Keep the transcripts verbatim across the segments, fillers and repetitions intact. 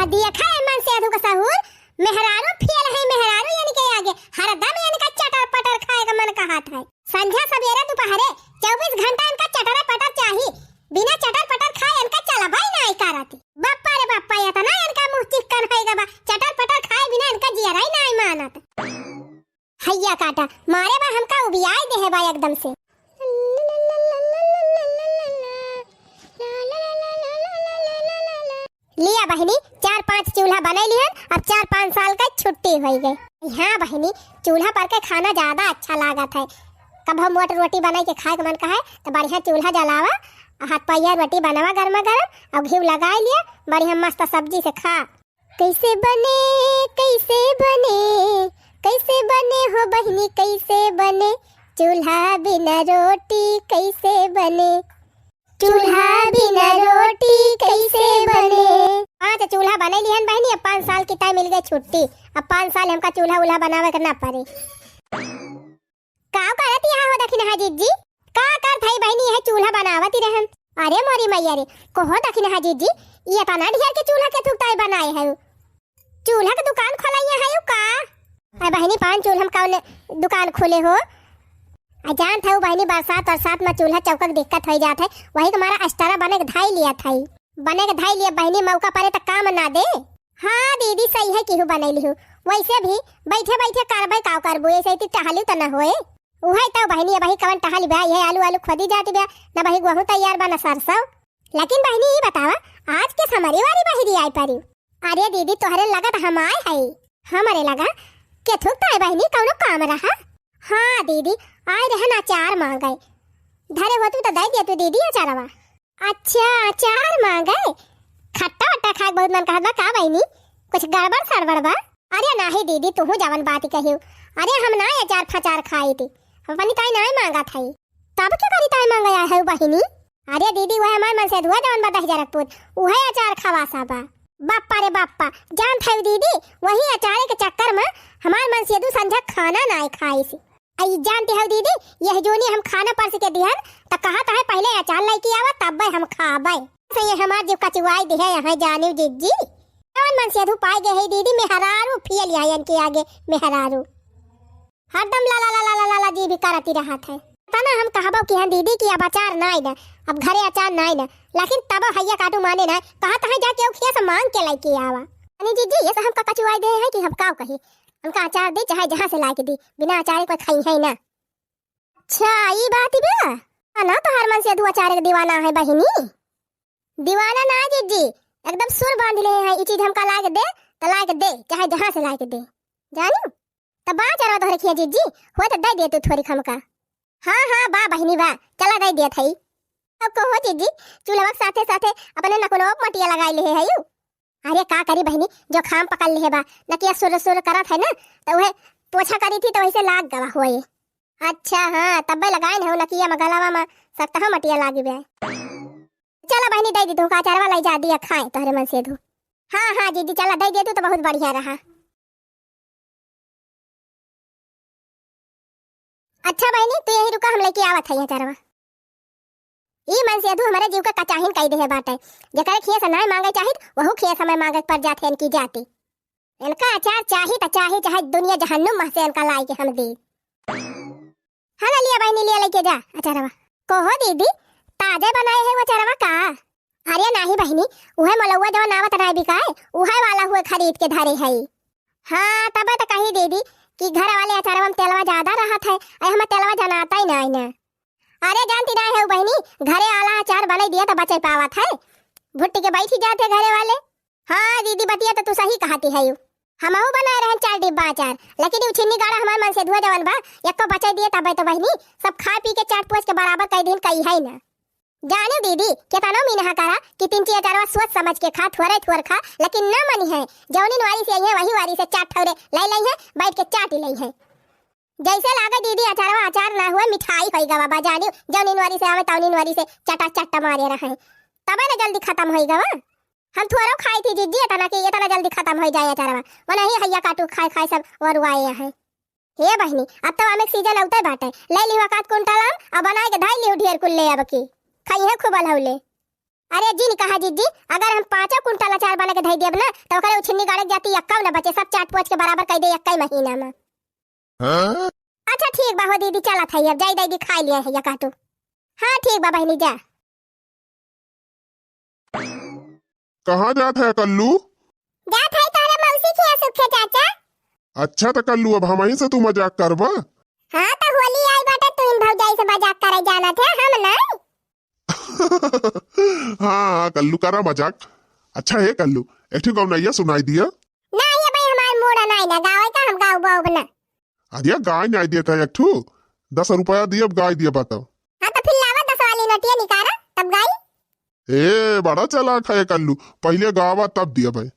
देखा है मनसेधू का सहूर, मेहरारू फेल है, मेहरारू इनके आगे हरदम इनका चटर पटर खाए का मन कहत है। संझा सबेरे दुपहरे चउबीस घंटा इनका चटर पटर चाही, बिना चटर पटर खाए इनका चलबा ही नाई करत। बप्पा रे बप्पा, इतना इनका मुँह चिक्कन है गा बा, चटर पटर खाए बिना इनका जियरा ही नाई मानत। हैया काटा, मारे बा हमका उबियाए देहे बा एकदम से। लिया बहिनी, चार पांच चूल्हा बनाई लिहन, अब चार पांच साल का छुट्टी होई गई। हाँ बहिनी, चूल्हा पर के खाना ज्यादा अच्छा लागत है। कभो मोट रोटी बनाई के खाए के मन कहे तो बढ़िया चूल्हा जलावा, हाथ पहिया रोटी बनावा गर्मा गर्म, और घी लगाई लिया, बढ़िया मस्त सब्जी से खा। कैसे बने, कैसे बने, कैसे बने हो बहिनी, कैसे बने? चूल्हा बिना रोटी कैसे बने? चूल्हा बिना रोटी कैसे बने? पांच चूल्हा बने लिहन बहिनी, अब पांच साल की तय मिल गई छुट्टी, अब पांच साल हमका चूल्हा उल्हा बनावे के ना पड़े। का करत यहाँ हो दखिनहा जिज्जी? का करत हई बहिनी, यह चूल्हा बनावत ही रहन। अरे मोरी मैया रे, कहो दखिनहा जिज्जी, ये तना ढेर के चूल्हा के थुकताई बनाए है? चूल्हा के दुकान खोलैया है का? अरे बहिनी, पान चूल्हा हम कौन दुकान खोले हो? आ जानत है बहिनी, बरसात बरसात में चूल्हा चौका के दिक्कत हो जात है, वही के मारा अस्टरा बने के धाई लिया था, बने के धाई लिया बहिनी, मौका पड़े तो काम ना दे। हाँ दीदी, सही है, केहू बनैली हूँ। वैसे भी बैठे बैठे करबै का करबू, ऐसे इतनी टहली तो न होए। उहे तो बहिनी, अबही कवन टहली बा, यह आलू आलू खोदी जाती बा, न बही गेहूं तैयार बा, न सरसों। लेकिन बहिनी, ई बतावा, आज के समरी वाली बहिरी आई परी? अरे दीदी, तोहरे लगत हम आए हई। हमरे लगा के थुक तो आए बहिनी, कौनो काम रहा? हाँ दीदी, आए रहन अचार मांगे, धरे होतू तो दे देतू दीदी अचारवा। अच्छा, अचार मांगे? खट्टा वट्टा खाए के बहुत मन कहत बा का बहिनी? कुछ गड़बड़ सड़बड़ बा? अरे नाही दीदी, तुहू जवन बात कहियो। अरे हम ना अचार फचार खाई थी, हम अपनी ताई नाई मांगा था। तब के करी ताई मांगे आए है बहिनी? अरे दीदी, वह हमार मनसेधुआ जवन बा दहिजरकपुर, उहे अचार खवासा बा। बाप्पा रे बाप्पा, जान था दीदी, वही अचारे के चक्कर में हमार मनसेधु संझा खाना नाई खाई सी। आई जानती हो दीदी, यह जोनी हम खाना परस के दिहन, त कहत है, "पहिले अचार लइके आवा, तब्बे हम खाबे।" से ये हमार जीव कचुआई दिहे यहाँ जानिव जिज्जी। कौन मनसेधु पाए गए है दीदी, मेहरारू फेल यहाँ इनके आगे, मेहरारू। हरदम ला ला ला ला ला ला ला जी भी करती रहत है। तना हम कहबो कि हाँ दीदी कि अब अचार नाई ना, अब घरे अचार नाई ना, लेकिन तब हैया काटू माने ना, कहत है, "जा केहू खिया से मांग के लइके आवा।" अरे जिज्जी, ये से हमका कचुआई दे है कि हम काव कही, उनका अचार दे, चाहे जहाँ से लाके दे, बिना अचारे कोई खाई है ना। अच्छा, ई बात बा? आ ना, तोहार मनसेधु अचारे के दीवाना है बहिनी। दीवाना ना जिज्जी, एकदम सुर बांध ले है, ई चीज हमका लाके दे, त लाके दे, चाहे जहाँ से लाके दे। जानियो? त बा अचारवा तोहरे खिया जिज्जी, हो त दे दे तू थोड़ी हमका। हाँ, हाँ, बा बहिनी बा, चला दे दिया थई। अब कहो जिज्जी, चूल्हा के साथे साथे अपने नकुनो मटिया लगाई ले है यू। अरे का करी बहिनी, जुखाम पकड़ लिहे बा, नकिया सुर सुर करत है ना, तो वह पोछा करी थी तो वैसे लाग गवा होए। अच्छा हाँ, तब्बे लगाइन है नकिया में गलावा में, सकता है मटिया लागी बे। चला बहिनी, दे दी तुमका अचारवा, लाई जा दिया खाए तोहरे मनसेधु। हाँ हाँ जिज्जी, चला दे दिया तू तो बहुत बढ़िया रहा। अच्छा बहिनी, तू यही रुका, हम लइके आवत है अचारवा। ई मनसेधु हमरे जीव के कचाहिन कई देहे बाटे। जेकरे खिया से नाय मांगे चाहित, वहू खिया से हमें मांगे पर जात है इनकी जाति। इनका अचार चाही त चाही, चाहे दुनिया जहन्नुम मह से इनका लाई के हम दी। हाँ ना, लिया बहिनी, लिया लइके जा अचारवा। कहो दीदी, ताजे बनाए है वो अचारवा का? अरे नाही बहिनी, उहे मलौआ जवन आवत नाय बिकाए, उहे वाला हुए खरीद के धरे है। हाँ, तबे त कही दीदी कि घर वाले अचारवा में तेलवा ज्यादा रहत है, अरे हमें तेलवा जनाता ही नाय ना। अरे जानती नाय है बहिनी, घरे वाला अचार बनाई दिया त बचे पावत है, भुट्टी के बैठी जाते घरे वाले। हाँ दीदी, बतिया त तू सही कहती है। हमहू बनाए रहन चार डिब्बा अचार, लेकिन उ छिन्नी गाड़ा हमार मनसेधुआ जवन बा, एको बचाई दिए तबे तो बहिनी, सब खा पी के चाट पोछ के बराबर कई दिन कई है ना। जाने दीदी, केतनो मीनहा करा कि तिनची अचारवा सोच समझ के खा, थोरे थोर खा, लेकिन ना मनी है। जौनिन वारी से आई है, वही वारी से चाट ठौरे ले लई है, बैठ के चाट ही लई है। जैसे लागे दीदी अचारवा अचार ना हुए, मिठाई होई गवा बा, जानी जौनिन वारी से आवे तौनिन वारी से चटा चट्टा मारे रहे, तबे ना जल्दी खत्म होई गवा। हम थोरो खाई थी जिज्जी, इतना कि इतना जल्दी खत्म हो जाए अचारवा, वनही हैया काटू खाए खाए सब वरुआए हैं। हे बहिनी, अब तो आम के सीजन औते बाटे, ले लिहु एकाध कुंटल आम, अब बनाए के धाई लिहु ढेर कुल ले अब की, खाई है खूब अलहौले। अरे जिन कहा जिज्जी, अगर हम पाँचों कुंटल अचार बना के धई देब ना, त ओकरे उछिन्नी गाड़े जाती एक्कौ न बचे, सब चाट पोछ के बराबर कइ दे एक्कै महीना में। हाँ? अच्छा ठीक बा हो दीदी, चलत है अब, जाई दीदी खाई लिया है या काटू। हाँ ठीक बा बहिनी, जा। कहाँ जात है कल्लू? जात है तोहरे मौसी खिया सुखे चाचा। अच्छा त कल्लू, अब हमही से तू मजाक करबा? हाँ त होली आई बाटे, तू इन भौजाई से मजाक करे जानत है, हम नहीं। हाँ, हाँ, कल्लू करा मजाक। अच्छा हे कल्लू, एक ठो गौनैया सुनाई दिया। ना, ये भाई हमार मूड नाई ना, गावे का हम गाउब वाउब ना। अरे गाय नाई देत है एक ठो, दस रुपया दियब, गाय दिया बताओ। हाँ तो फिर लावा दस वाली नोटिया निकाला, तब गाई। ए, बड़ा चालाक है कल्लू, पहिले गावा तब दिया भाई।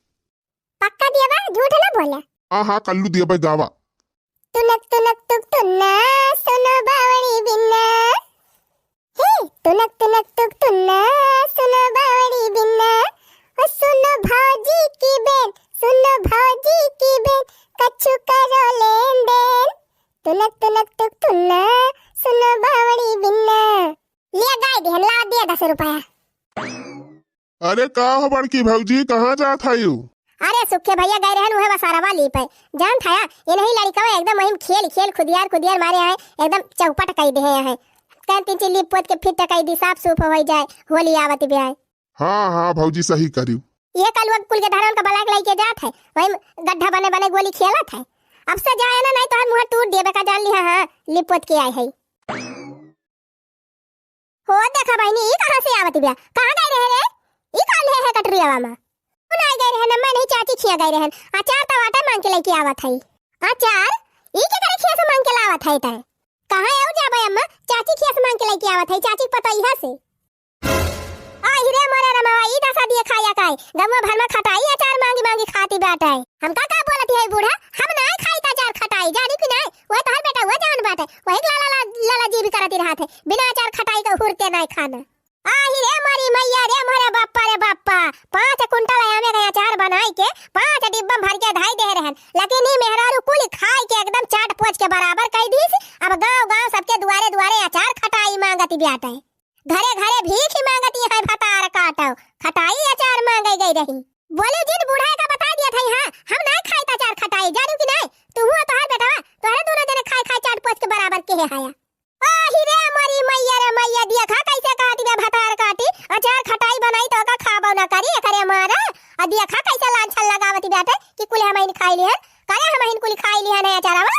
पक्का दिया बा, झूठ ना बोला। हाँ, हाँ, कल्लू दिया भाई गावा। तुनक तुनक तुक तुन्ना, सुनो बावड़ी बिन्ना। हे, तुनक तुनक तुक तुन्ना, सुनो बावड़ी बिन्ना। ओ सुनो भौजी की बेन, सुनो भौजी की बेन, कछु करो लेन देन। तुनक तुनक तुक तुन्ना, सुनो बावड़ी बिन्ना। लिया गाय दिहन, लावा दिया दस रुपया। अरे का हो बड़की भौजी, कहाँ जात हयू? अरे सुखे भैया गए रहन उहे बसारवा लीपे। जानत हया, ये नहीं लड़िकवा एकदम वही खेल खेल खुदियार खुदियार मारे है, एकदम चौपट कई दे है। कहन तीन चीज लीप पोत के फिट कई दी, साफ सूफ हो जाए, होली आवत बे है। हाँ, हाँ भौजी सही करियो। ये कलुआ कुल के धरन का बलाक लइके जात है, वही गड्ढा बने बने गोली खेलत है। अब से जाए ना, नहीं तो हर मुँह टूट दिए बेका, जान लिहा। हाँ, लीप पोत के आए है। हो देखा बहिनी, ई कहाँ से आवत बिया? कहाँ गए रहे रे? ई कहाँ ले है कटोरियावा में? उ नाई गए रहन, मैं नहीं चाची खिया गए रहन। अचार तो आटा मांग के लेके आवत है। अचार? ई के करे खिया से मांग के लावत है तै? कहाँ आऊ जाबे अम्मा? चाची खिया से मांग के लेके आवत है, चाची के पतोहिया से। आई रे मोरे रमवा, ई दसा दिए खाया काई? गमुआ भर में खटाई अचार मांगी मांगी खाती बाटे। हमका का बोलती है बूढ़ा? हम नाई खाई त अचार खटाई, जानी कि नाई? वह तोहर बेटा हुआ जान बाटे, वही लाला ला-, लाला जी भी करती रहत है, बिना अचार खटाई के हुरते नाई खाना। आही रे मोरी मैया रे, मोरे बाप्पा रे बाप्पा, पाँच कुंटल आमे के अचार बनाई के पाँच डिब्बा भर के धाई दे रहन, लेकिन ई मेहरारू कुल खाई के एकदम चाट पोछ के बराबर कई दीस। अब गांव गांव सबके दुआरे दुआरे अचार खटाई मांगत बाटे, घरे घरे भीख ही मांगती है भतार काटो, खटाई अचार मांगे गई रही। बोली जिन बूढ़ा का बता दिया था, हाँ हम नाई खाई त अचार खटाई, जानू कि नाई? तू हुआ तोहर बेटवा, तोहरे दोनों जने खाई खाई चाट पोछ के बराबर के है हाया। आही रे मोरी मैया रे मैया, देखा कैसे कहती बे भतार काटी, अचार खटाई बनाई तो का खाबो ना करी, एकरे मारा। आ देखा कैसे लांछन लगावती बाटे कि कुल हमहिन खाई लिहन, करे हमहिन कुल खाई लिहन है अचारवा।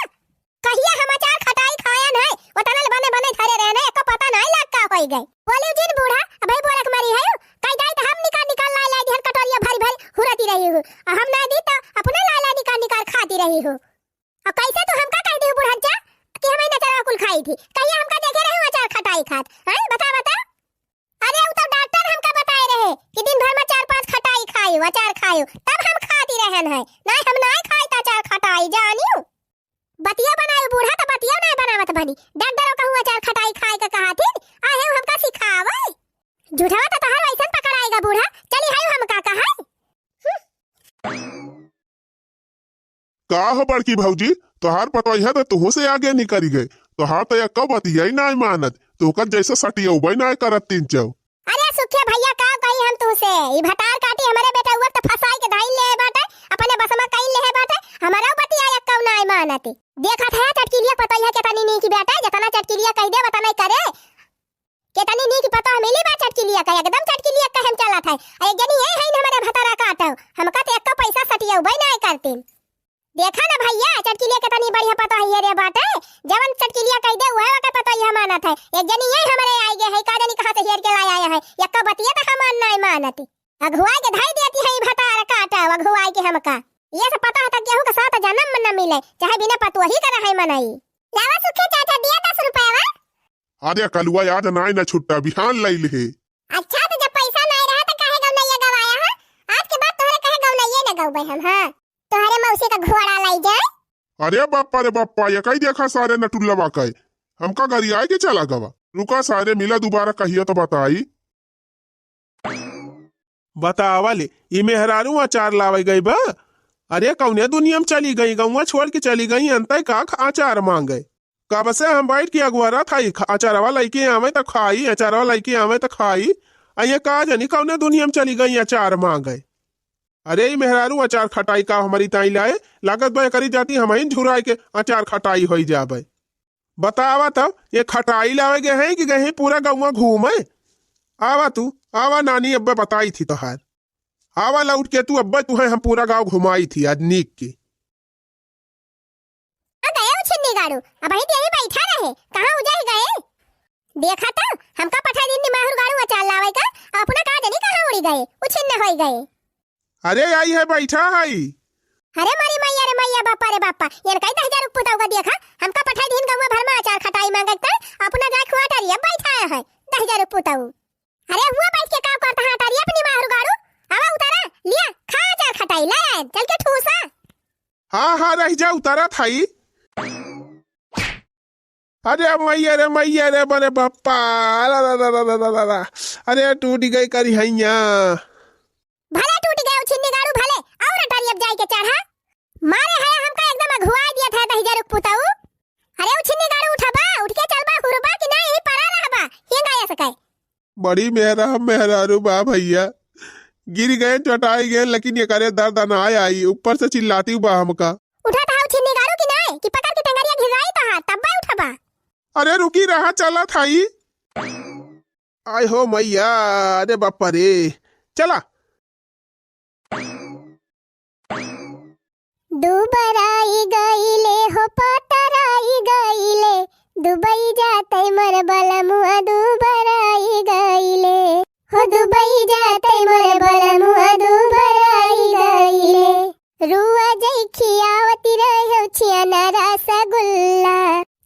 कहिया हम अचार खटाई खायन है, ओतना ले बने बने धरे रहन है, एको पता नाई लग का होई गए। बोली जिन बूढ़ा, अबे बोलक मरी है, कह जाई तो हम निकाल निकाल लाई लाई दिहन कटोरिया भरी भरी हुरती रही हूँ, आ हम ना दी तो अपने लाई लाई निकाल निकाल खाती रही हूँ। अब कैसे तू हमका कह दी बुढ़ंचा कि हम ही नचरवा कुल खाई थी? कहिया हमका देखे रहे हो अचार खटाई खात? हैं? बता, बता। अरे, उ तो डॉक्टर हमका बताए रहे कि दिन भर में चार पांच खटाई खायो, अचार खायो, तब हम खाती रहन है। नहीं, हम नहीं खाई त अचार खटाई, जानियो। बतिया बनायो बूढ़ा, तो बतिया नहीं बनावत बनी। डॉक्टर कहूँ अचार खटाई खाए के कहा थी, आहे हमका सिखावे। झूठवा तो तोहर वैसन पकड़ाएगा बूढ़ा, चली है हमका कहा। हम्म। का हो बड़की भौजी, तोहार पतोहिया तो तुहू से आगे निकल गए। तोहार तो एको बतिया ही नाय मानत, तोहकर जैसे सटियौबे नाय करत तीन चौ। अरे सुखे भैया, का कही हम तुहसे, ई भतार काटी हमरे बेटउआ तो फंसाई के धाइन ले बाटे, अपने बस में कइन ले बाटे, हमरो बतिया एको नाय मानत। देखत है चटकिलिया पतोहिया केतनी नीक बाटे, जेतना चटकिलिया कह दे ओतना ही करे। केतनी नीक पतोह मिली बा चटकिलिया का, एकदम चटकिलिया का हम चलत है। आ एक जनी ये है न हमरे भतारा काटो, हमका तो एको पैसा सटियौबे नाय करतीन। देखा ना भैया, चटकिलिया केतनी बढ़िया पतोह है रे बाटे, जवन चटकिलिया कह दे उहे ओकर पतोह मानत है। एक जनी ये हमरे आई गए है, का जनी कहाँ से हेर के लाया है, एको बतिया तो हमार नाय मानत। अघुआई के धाई देती है ई भतार काटो, अघुआई के हमका। ये सब पतोह तो केहू के सात जन्म में न मिले, चाहे बिना पतोही के रहे मनई। लावा सुखे चाचा, दिया दस रुपया। अरे कलुआ, आज नाय ना छुट्टा, बिहान लई लिहे। अच्छा, तो जब पैसा नाय रहा, तो काहे गौनैया गवाया है? आज के बाद तोहरे कहे गौनैये न गौबे हम, हाँ। तोहरे मौसी का घोड़ा लाई जाए। अरे बाप्पा रे बाप्पा, ये कई देखा सारे नटुल्लवा कई। हमका गरियाए के चला गवा। रुका सारे, मिला दोबारा कहियो तो बताई। बतावा ले, ई मेहरारू अचार लावे गई बा? अरे, कौने दुनिया में चली गई, गौवा छोड़ के चली गई, अंतय का ख-, अचार मांगे। कब से हम बैठ के अगुआरत हई, ख-, अचारवा लइके आवे त खाई, अचारवा लइके आवे त खाई। अइहे का जानी कौने दुनिया में चली गई अचार मांगे। अरे ई मेहरारू अचार खटाई का हमरी ताई लाए, लागत बा एकरी जाती हमहिन झुराए के अचार खटाई होई जाबे। बतावा तब, ये खटाई लावे गए हैं कि गए हैं पूरा गौवा घूमे? आवा तू, आवा नानी, अब्बे बताई थी तोहार। आवा लौट के तू, अब्बे तुहे हम पूरा गाँव घुमाई थी आज नीक के। आ गए उ छिन्नी गाड़ू, अबहिं त यहीं बैठा रहे, कहाँ उजह गए? देखा त, हमका पठाई दिन निमाहुर गाड़ू अचार लावे का, अपना का जानी कहाँ उड़ी गए, उ छिन्न होई गए। अरे आई है, बैठा है। अरे मारी मैया रे मैया, बापा रे बापा, ये कई दहिजर पुतऊ का देखा, हमका पठाई दिन गौवा भर में अचार खटाई मांगे त, अपना जाए खुआ टरिया बैठा है, दहिजर पुतऊ। अरे हुआ बैठ के का करता है टरिया पे निमाहुर गाड़ू, आवा उतारा, लिया, खा अचार खटाई, ले आए, चल के ठूसा। हाँ, हाँ, रह जा, उतारा थाई। अरे मैया रे, मैया रे, बने बप्पा, अला ला ला ला ला ला ला। अरे टूट गई करी हैया। भले टूट गए उ छिन्नी गाड़ू, भले, और टरिया पे जाए के चढ़ा। मारे है हमका एकदम अघुआई दिया था दहिजर पुतऊ। अरे उ छिन्नी गाड़ू उठबा, उठ के चलबा, हुरबा कि ना यहीं परा रहबा, हिंग आया सकाए। बड़ी मेहरा, मेहरारू बा भैया, गिर गए, चोटाई गए, लेकिन ये करे दर्द ना आई, ऊपर से चिल्लाती बा हमका। उठत हाउ छिन्नी गाड़ू कि नाय, कि पकड़ के टंगरिया घिसाई तोहार, तब्बे उठबा। अरे रुकी रहा, चलत हई। आय हो मैया, अरे बापा रे, चला। दुबराई गईले हो पतराई गईले, दुबई जाते मोर बलमुआ दुबराई गईले। हो दुबई जाते मोर बलमुआ दुबराई गईले। रुआ जई खियावती रहे छियन रसगुल्ला,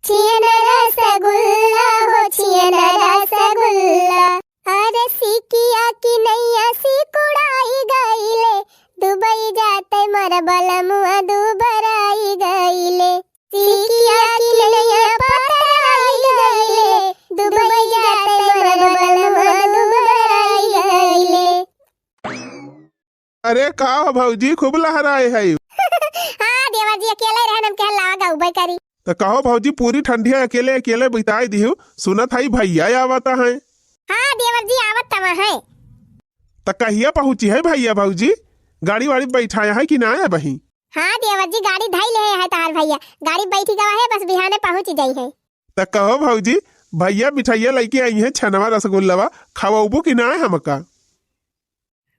छियन रसगुल्ला हो छियन रसगुल्ला। अरे सिकिया की नैया सिकुड़ाई गईले, दुबई जाते मोर बलमुआ दुबराई गईले। सिकिया की नैया पतराई गईले, दुबई जाते मोर बलमुआ दुबराई गईले। अरे का हो भौजी, खूब लहराए है। हाँ देवर जी, अकेले रहन हम कहल लावा गउबे करी। त कहो भौजी, पूरी ठंडिया अकेले अकेले बिताए दिहु, सुनत हई भैया आवता है। हाँ देवर जी, आवत तमा है। त कहिया पहुँची है भैया भौजी, गाड़ी वाड़ी बैठाया है कि ना है बही? हाँ देवर जी, गाड़ी धई ले है तहार भैया, गाड़ी बैठी गवा है, बस बिहाने पहुँच जाई है। त कहो भौजी, भैया मिठाइया लइके आई है, छनवा रसगुल्लवा, खवउबू कि ना है हमका?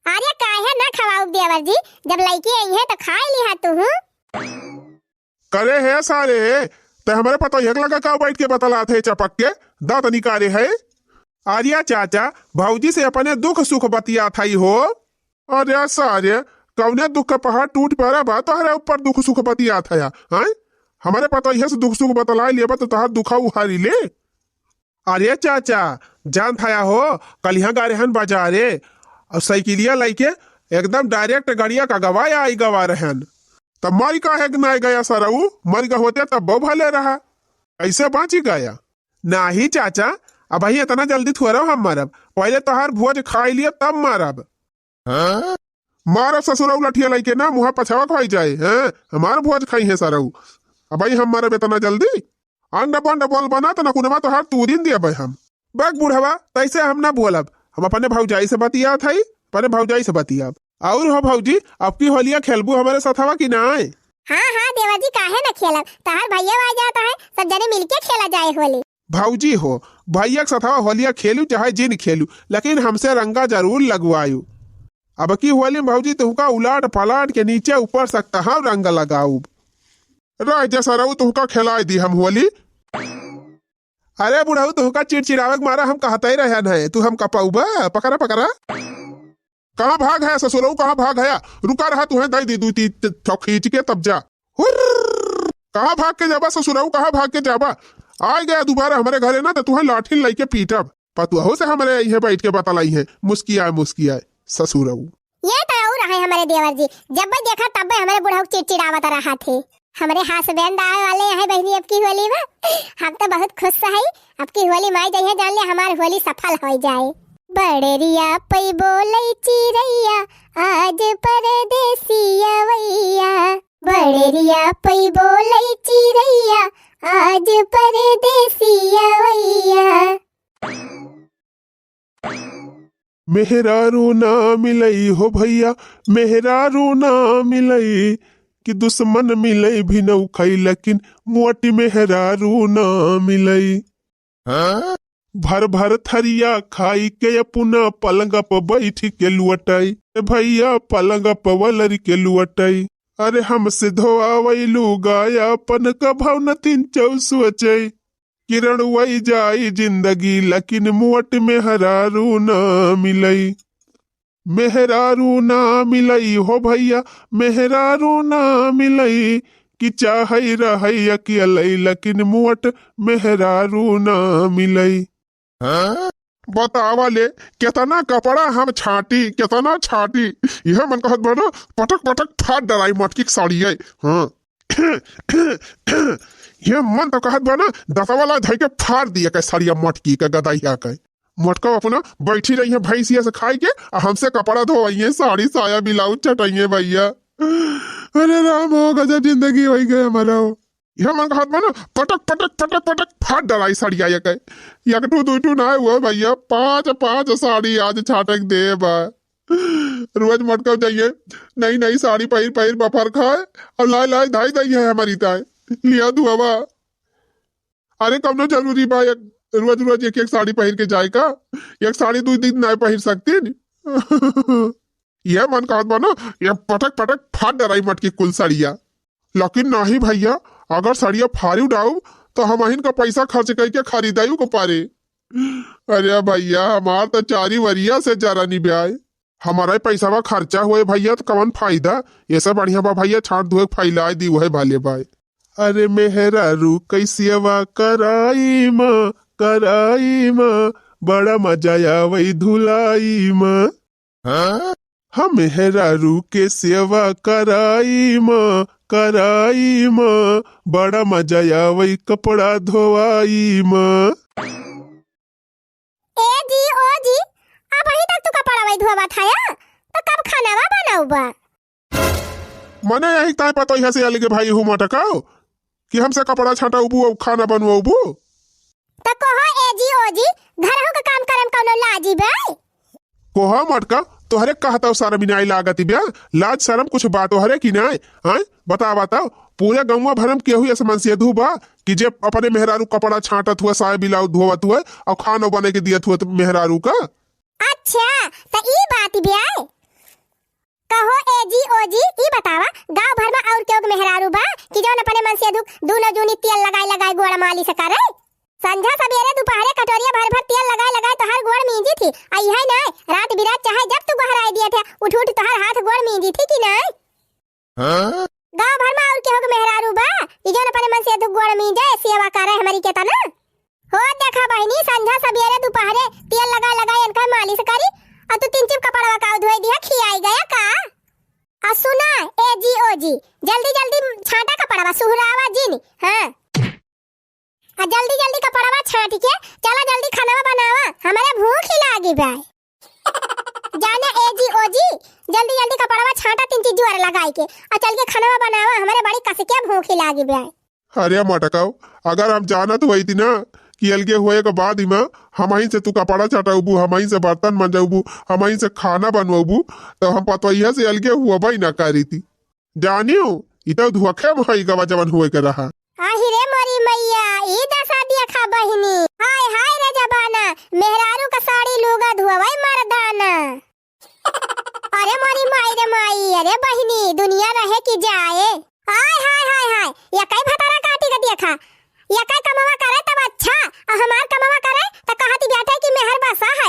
अरे काहे ना खवाउब देवर जी, जब लइके आई है त खाई लिहा तुहू। करे है सारे, ते हमरे पतोहिया के लगा का बैठ के बतलात है चपक के, दांत निकाले है। आर्या चाचा, भौजी से अपने दुख सुख बतियात हई हो। अरे सारे, कौने दुख का पहाड़ टूट पड़ा बा तोहरे ऊपर दुख सुख बतियात है, हैं? हमरे पतोहिया से दुख सुख बतलाए लेबा तो तोहार दुखा उहारी ले। अरे चाचा, जानत हया हो, कलिहा गा रहन बाजारे, और साइकिलिया लइके एकदम direct गड़िया का गवा आई गवा रहन। तब मरि काहे के नाय गया सरऊ, मरि गए होते तब बहु भले रहा, कैसे बाँची गया? नाही चाचा, अबही इतना जल्दी थोड़ा हम मरब, पहले तोहार भोज खाई लिया तब मरब। हाँ? मारब ससुरऊ लठिया लइके ना, मुँह पछावा खाई जाए, हैं? हमार भोज खाई है सरऊ, अबही हम मरब इतना जल्दी? अंड बंड बोल बना त नकुनवा तोहार तूरिन देबे हम। बक बुढ़वा, तैसे हम ना बोलब। हम अपने भौजाई से बतियात हई, अपने भौजाई से बतियाब। और हो भौजी, अब की होलिया खेलबू हमरे सथवा कि नाय? हाँ, हाँ, देवर जी, काहे ना खेलब? तहार भैया आ जाता है, सब जने मिलके खेला जाए होली। भौजी हो, भैया के सथवा होलिया खेलू चाहे जिन खेलू, लेकिन हमसे रंगा जरूर लगवायू। अब की होली में भौजी तुहका उलाट पलाट के नीचे ऊपर सकता हम रंग लगाऊ। रह जा सरऊ, तुहका खेलाए दी हम होली। अरे बुढ़ऊ, तुहका चिड़चिड़ावे के मारा हम कहते ही रहन है, तू हम कपाउबा, पकड़ा, पकड़ा। कहाँ भाग है ससुरऊ, कहाँ भाग है? रुका रहा, तुहें दई दी दू ती-, ती-, ठो खींच के तब जा। हुर्र! कहाँ भाग के जाबा ससुरऊ, कहाँ भाग के जाबा? आए गया दोबारा हमरे घरे ना, तो तुहें लाठी लइके पीटब। पतुआहो से हमरे इहे बैठ के बतलाई है, मुस्कियाए, मुस्कियाए, ससुरऊ। ये तो और है हमारे देवर जी, जब भी देखा तब भी हमारे बुढ़ऊ चिड़चिड़ावत रहा थे। हमारे husband आए वाले हैं बहिनी अब की होली में, हम तो बहुत खुश है। अब की होली में आई जाइए, जान ले हमारी होली सफल हो जाए। बड़रिया पई बोलै चिरैया, आज परदेसिया वैया। बड़रिया पई बोलै चिरैया, आज परदेसिया वैया। मेहरारू ना मिलई हो भइया, मेहरारू ना मिलई, कि दुश्मन मिलई भी नौ खाई, लेकिन मोट मेहरारू ना मिलई। भर भर थरिया खाई के अपना पलंग प बैठ के लुअटई, ए भइया पलंग प वलर के लुअटई। अरे हमसे धोआवई लुगाया अपन कभौ न तीन चौ सोचई। किरण वही जाई जिंदगी, लेकिन मोट मेहरारू ना मिलई। मेहरारू ना मिलई हो भइया, मेहरारू ना मिलई, कि चाहई रहई अकेलई, लेकिन मोट मेहरारू ना मिलई। बतावा ले, केतना कपड़ा हम छाटी, केतना छाटी। यह मन कहत बा ना, पटक पटक फाड़ डराई मटकी के साड़िये। हाँ। ये मन तो कहत बा ना, दसवा ला धई के फाड़ दिया के साड़िया मटकी के गदहिया के। मटका अपना बैठी रही है भैंसिया से खाई के, आ हमसे कपड़ा धोवइये, साड़ी साया ब्लाउज चटइये भइया। अरे राम हो, गजब जिंदगी होई गए हमारा हो। यह मन कहत बा ना, पटक पटक पटक पटक फाड़ डराई साड़िया ये के। एक टू दुई टू ना हुआ भइया, पाँच पाँच साड़ी आज छाटक दे बा। रोज मटका जाइए, नई नई साड़ी पहिर पहिर बफर खाए, और लाए लाए धाई दई है हमारी ताए। लिया दुआवा। अरे कौनो जरूरी बा एक रोज रोज एक एक साड़ी पहिर के जाए का? एक साड़ी दुई दिन ना पहिर सकतीन। ये मन कहत बा ना, ये पटक पटक फाड़ डराई मटकी कुल साड़िया। लेकिन नाही भइया, अगर साड़िया फाड़ी डाउब, तो हमहिन का पैसा खर्च करके खरीदाई को पारे। अरे भइया, हमार तो चारी वरिया से जरा निभाए। हमारा ही पैसावा खर्चा हुए भइया, तो कवन फायदा? ये सब बढ़िया बा भइया, छाट धोए फैलाए दी, वही भाले बाय। अरे मेहरारू कैसियवा कराई माँ, कराई माँ, बड़ा मजा आवई धुलाई माँ। हम मेहरारू के सेवा कराई माँ, कराई माँ, बड़ा मजा आवई कपड़ा धोवाई माँ। ए जी, ओ जी, अबहीं तक तू कपड़वा धोवत हया, तो कब खानावा बनउबा? मने यही ताय पतोहिया से अलगे भाई हूँ मटकाओ कि हमसे कपड़ा छाटउबू अउ खाना बनवउबू। त कहो ए जी, ओ जी, घरहू के काम करे में कौनो लाजी बे? कोहा मटका, तोहरे कहता सारा बिनाई लागत बे, लाज शरम कुछ बात तोहरे की नाय? आय, बता बताओ, पूरे गौवा भर में केहू ऐसे मनसेधू बा कि जे अपने मेहरारू कपड़ा छाटत हुआ, साया ब्लाउज धोवत हुआ और खानो बने के दियत हुआ त मेहरारू का? अच्छा, त ई बात बे। कहो ए जी, ओ जी, ई बतावा, गाँव भर में और केहू के मेहरारू बा कि जौन अपने मनसेधू दूनो जूनी तेल लगाए लगाए गोड़ मालिश करे? संझा सबेरे दुपहरे कटोरिया भर भर तेल लगाए लगाए तोहार गोड़ मींजी थी। आ इहे नाय, रात बिरात चाहे जब तू गोहराए दिए थे, उठ उठ तोहार हाथ गोड़ मींजी थी कि नाय? गाँव भर में और केहू के मेहरारू बा कि जौन अपने मनसेधू गोड़ मींजे, सेवा करे हमरी केतना? हो देखा बहिनी, संझा सबेरे दुपहरे तेल लगाए लगाए इनका मालिश करी, और तू तीन चिप कपड़वा का धोए दिया, खियाई गया का? आ सुना ए जी, ओ जी, जल्दी जल्दी छाटा कपड़वा, सुहरावा जिन। हाँ, आ जल्दी जल्दी कपड़वा छाट के चला, जल्दी खानावा बनावा, हमरे भूख ही लागी बा। जाना ए जी, ओ जी, जल्दी जल्दी कपड़वा छाटा, तीन चीज जुआर लगाई के, आ चल के खानावा बनावा, हमरे बड़ी कस के भूख ही लागी बा। अरे मटकाओ, अगर हम जानत होइत ना कि अलगे हुए के बाद इमा हमही से तू कपड़ा छटउबू, हमही से बर्तन मंजउबू, हमही से खाना बनवबू, तो हम पतोहिया से अलगे हुअबई ना करीती। जानियो, ई तो धोखे में होई गवा जवन हुए के रहा। आहि रे मोरी मैया, ई दशा देखा बहिनी। हाय हाय रे जमाना, मेहरारू का साड़ी लूगा धोवई मर्दाना। अरे मोरी माई रे माई, अरे बहिनी, दुनिया रहे कि जाए। हाय हाय हाय हाय, ये कई भतारा काटी का देखा, ये कई कमवा करे तब अच्छा, आ हमार कमवा करे त कहती बाटे कि मेहर बसा है।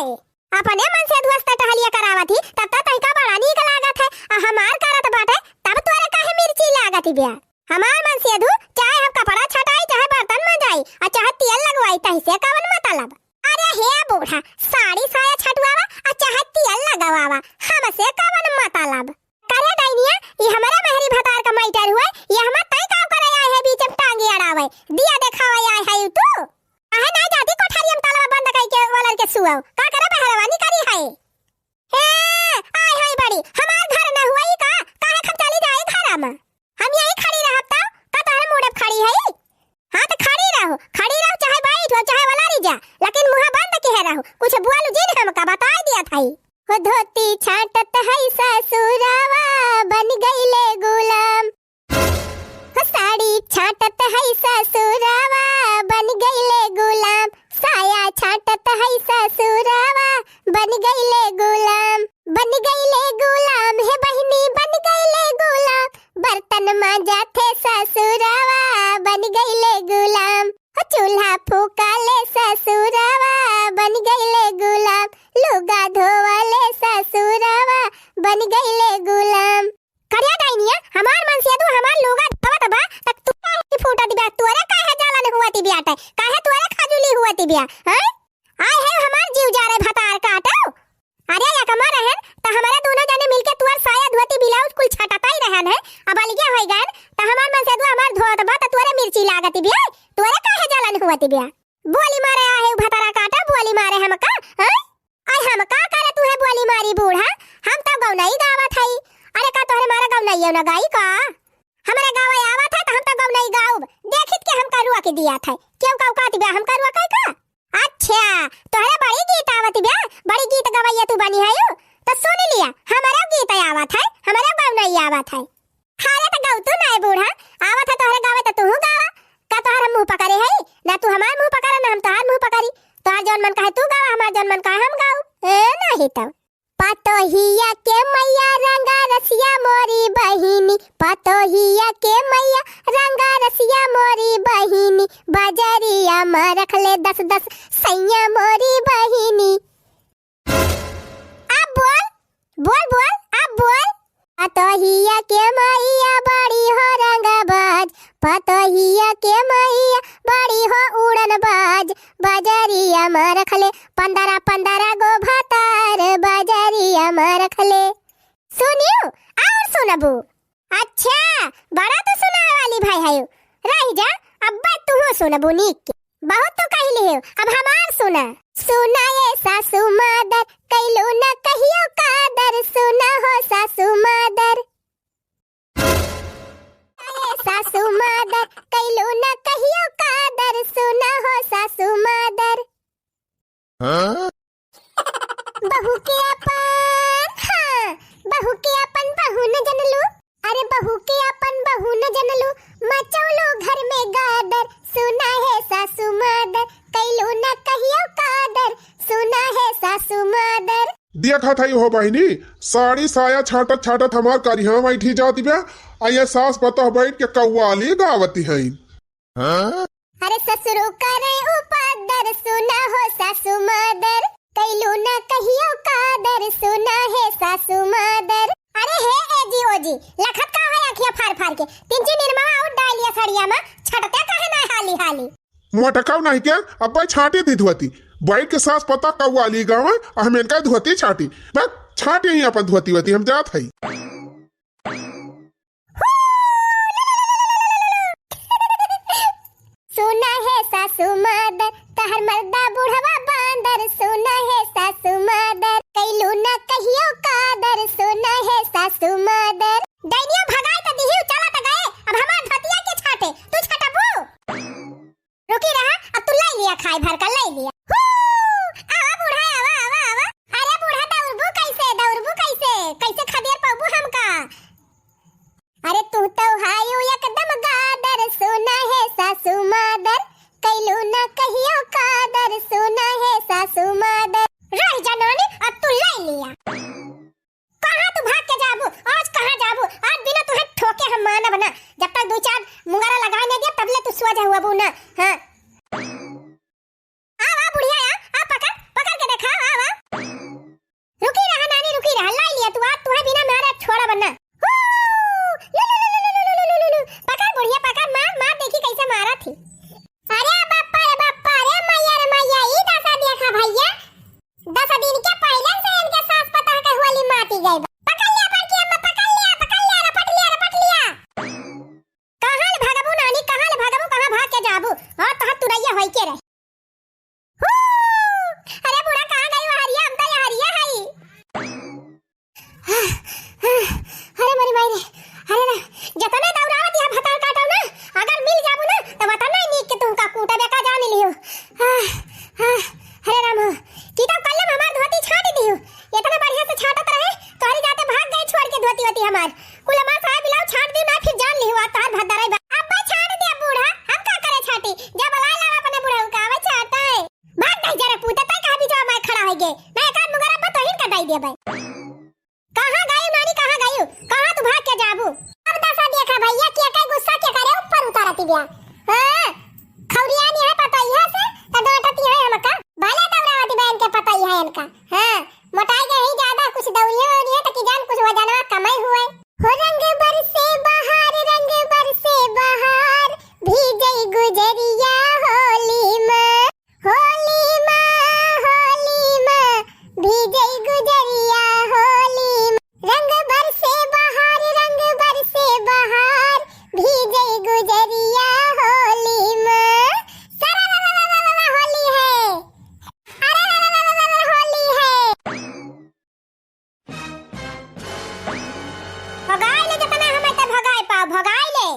अपने मनसेधुआ से टहलिया करावत ही, तब त तहिका बड़ा नीक लागत है, आ हमार करत बाटे, तब तोरे काहे मिर्ची लागत बिया? हमार मनसेधु, चाहे हम कपड़ा छटाई, चाहे बर्तन मंजाई, आ चाहे तेल लगवाई, तहिसे कवन मतलब? अरे हे बूढ़ा, साड़ी साया छटवावा, आ चाहे तेल लगवावा, हमसे कवन मतलब? करे डाइनिया, ई हमारे मेहरी भतार का मैटर हुए, ये हमार तय का करे आए है बीच में टांगी अड़ावे, दिया देखावे आए है तू? काहे नाई जाती कोठरिया में तालवा बंद कई के वलर के सुअव? का करे बहरवा निकरी है? हे, आय हाय बड़ी, हमार घर न हुई का? काहे हम चली जाए घर में? हम यही खड़ी रहब त, का तोहरे मुड़े पे खड़ी है? हाँ त खड़ी रहो, खड़ी रहो, चाहे बैठ हो, चाहे वलारी जा, लेकिन मुँह बंद किहे रहो, कुछ बोलू जिन हमका बताई दिया था। मांजा थे ससुरवा बन गईले गुलाम, हो चूल्हा फूका ले ससुरवा बन गईले गुलाम, लुगा धोवा ले ससुरवा बन गईले गुलाम। करिया डाइनिया, हमार मनसेदू हमार लुगा धोवत बा, त तू काहे फूटत बा? तोरे काहे जलन हुअत बाटे? काहे तोरे खजुली हुअत बा? हैं? आए है हमार जीव जा रे भतार काटो। अरे यकमा रहन, त हमरे दोनों जने मिलके तुअर साया धोती ब्लाउज कुल छटताई रहन है। अब अलगे होई गन, त हमार मनसेदू हमार धोत बा, त तोरे मिर्ची लागत बा, तोरे काहे जलन हुअत बा? बोली मारे आहे भतारा काटा, बोली मारे हमका, हैं? आय हम का करे तू है बोली मारी बूढ़ा? हम तो गौनई गावत हई। अरे का तोहरे मारे गौनई ना गाई का? हमरे गावे आवत है त हम तो गौनई गाउब। देखित के हमका रोक दिया था। क्यों का औकात बा हमका रोके का? अच्छा, तोहरे बड़ी गीत आवत बा, बड़ी गीत गवैया तू बनी है यू। तो सुन लिया, हमरे गीत आवत है, हमरे गौनई आवत है। अरे त गाउ तू ना है बूढ़ा, आवत है तोहरे गावे त तू गावा। का तोहर हम मुंह पकड़े है? ना तू हमार मुंह पकड़ा, ना हम तोहार मुंह पकड़ी। तोहार जौन मन कहे तू गावा, हमार जौन मन कहे हम गाऊ। ए, नहीं तो। पतोहिया के मैया रंगा रसिया मोरी बहिनी, पतोहिया के मैया रंगा रसिया मोरी बहिनी, बजरिया में रख ले दस दस सैया मोरी बहिनी। अब बोल, बोल, बोल, अब बोल। पतोहिया के मैया बड़ी हो रंगबाज, पतोहिया के मैया बड़ी हो उड़नबाज, बजरिया में रखले पन्द्रह पन्द्रह गो भतार, बजरिया में रखले। सुनियो, और सुनबू। अच्छा, बड़ा तो सुनावे वाली भाई है। रह जा, अब्बे तुहू सुनबू नीक के। बहुत तो कह लियो, अब हमार सुना। सुना ये सासू मादर, कैलू न कहियो कादर, सुना हो सासू मादर। ए सासू मादर, कैलू न कहियो कादर, सुना हो सासू मादर। हाँ? बहू के अपन, हाँ, बहू के अपन बहू न जनलू। अरे बहू के अपन बहू न जनलू, मचौलू घर में गादर, सुना है सासू मादर, कैलू न कहियो कादर, सुना है सासू मादर। देखत हई हो बहिनी, साड़ी साया छाटत छाटत हमार करिहा बैठी जात बा, आ ये सास पतोह बैठ के कव्वाली गावत हईन। हाँ? अरे ससुरो करे उपदर, सुना हो सासू मादर, कैलू ना कहियो कादर, सुना है सासू मादर। अरे हे ए जी ओ जी, लखत का है अखिया फार फार के? तीन चार निरमा और डाल लिया सड़िया में, छटते काहे ना हाली हाली? मोटकाऊ नहीं के, अब्बे छाटी थी धोती। बैठ के सास पतोह कव्वाली गावे, आ हम इनका धोती छाटी। बस छाटी ही अपन धोती वोती, हम जात हई। सुना है सासू मादर, तहर मर्दा बुढ़वा बांदर, सुना है सासू मादर, कैलू ना कहियो कादर, सुना है सासू मादर। डैनिया भगाई त दिहियो, चला त गए, अब हमार धोतिया के छाटे, तू छटबू? रुकी रहा, अब तू लाई लिया, खाए भर का लाई लिया। हू! आवा बूढ़ा, आवा, आवा, आवा। अरे बूढ़ा, दौड़बू कैसे, दौड़बू कैसे? कैसे खदेर पाबू हमका? अरे तू तो हायू एकदम गादर, सुना है सासू मादर, कैलू ना कहियो कादर, सुना है सासू मादर। रह जा नानी, अब तू लाई लिया। कहाँ तू भाग के जाबू? आज कहाँ जाबू? आज बिना तुहे ठोके हम मानब ना। जब तक दो चार मुंगरा लगाए नहीं दिया, तब ले तू सोझा हुआ बू ना। हाँ। आ, आ, बुढ़िया, आ, आ, पकड़, पकड़ के देखा, आ, आ। रुकी रहा नानी, रुकी रहा, लाई लिया तू, आज तुहे बिना मारे छोड़ब ना। हू, लु, लु, लु, लु। पकड़ बुढ़िया, पकड़, मार, मार, देखी कैसे मारा थी। अरे बाप्पा रे बाप्पा, अरे मैया रे मैया, ई दशा देखा भैया। दस दिन के पहिले से इनके सास पतोह के होली माती गई बा। पकड़ लिया बड़की अम्मा, पकड़ लिया, पकड़ लिया, रपट लिया, रपट लिया। कहाँ ले भागबू नानी, कहाँ ले भागबू, कहाँ भाग के जाबू? और तोहर तुरैया होई के रहे। हू! अरे बूढ़ा, कहाँ गई हरिया? हम तो ये हरिया हई। अरे मोरी माई रे, अरे ना, जतने दौड़ावत यहाँ भतार काटो ना, अगर मिल जाबू ना, तो वतने नीक के तुमका कूटबे का जान लियो। आह, आह, अरे राम हो, की तो कल में हमार धोती छाट दियो, इतना बढ़िया से छाटत रहे, तोहरी जाते भाग गए छोड़ के धोती वोती हमार। कुल हमार साया ब्लाउज छाट दी ना, फिर जान लियो, आज तोहार भतार आई बा। अब भाई छाट दे बूढ़ा, हम का करे छाटी, जब लाई लावा अपने बूढ़ा का, आवे छाटे। भाग दे जरा पूते, तै कहाँ बीचवा में खड़ा होई गे? ना एक आध मुंगरा पर तोहिन का दाई देबै। कहाँ गयू नानी, कहाँ गयू? कहाँ तू भाग के जाबू? अब दशा देखा भैया, दिया। हाँ, खौरिया नहीं है पतोहिया से, तो डांटती है हमका। भले दौड़ावती बहन के पतोहिया इनका। हाँ, मोटाई गई है ज्यादा, कुछ दौड़िए और है तो कि जान कुछ वजनवा कमाई हुए। हो रंग बरसे बहार, रंग बरसे बहार, भीजई गुजरिया होली में। होली मा, होली मा, भीजई गुजरिया होली मा। रंग बरसे बहार, रंग बरसे बहार, भीजई गुजरिया होली मा। सरा रा रा रा रा रा होली है। अरे रा रा रा रा रा रा होली है। भगाई ले जतना हमें ते भगाई पाओ, भगाई ले।